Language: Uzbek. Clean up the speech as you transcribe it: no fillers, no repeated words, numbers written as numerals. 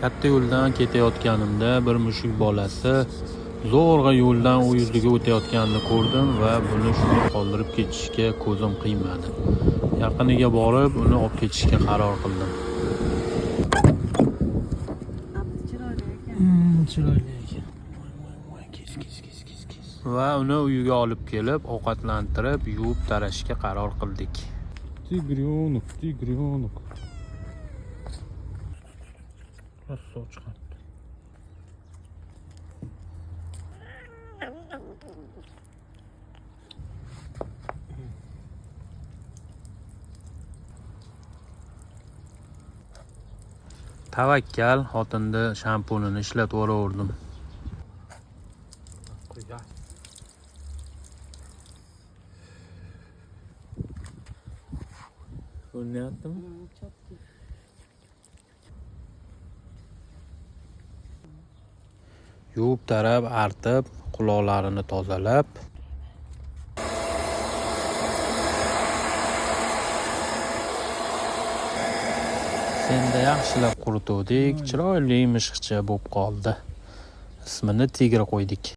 Katta yo'ldan ketayotganimda bir mushuk bolasi zo'rg'a yo'ldan u yuziga o'tayotganini ko'rdim va buni shunday qoldirib ketishga ko'zim qiymadi. Yaqiniga borib, uni olib ketishga qaror qildim. Abdi chiroyli ekan. Chiroyli ekan. Voy, voy, kes, kes, kes, kes, kes. Va uni uyiga olib kelib, ovqatlantirib, yuvib tarashga qaror qildik. Тигренок, тигренок. Rosa chiqardi. Tavakkal xotinni shampunini ishlatib yuboraverdim. Ko'rinyaptimi? Chotki. Yuvib tarab, artib, quloqlarini tozalab, senda yaxshilab qurituvdik, chiroyli mishiqcha bo'lib qoldi. Ismini Tigr qo'ydik.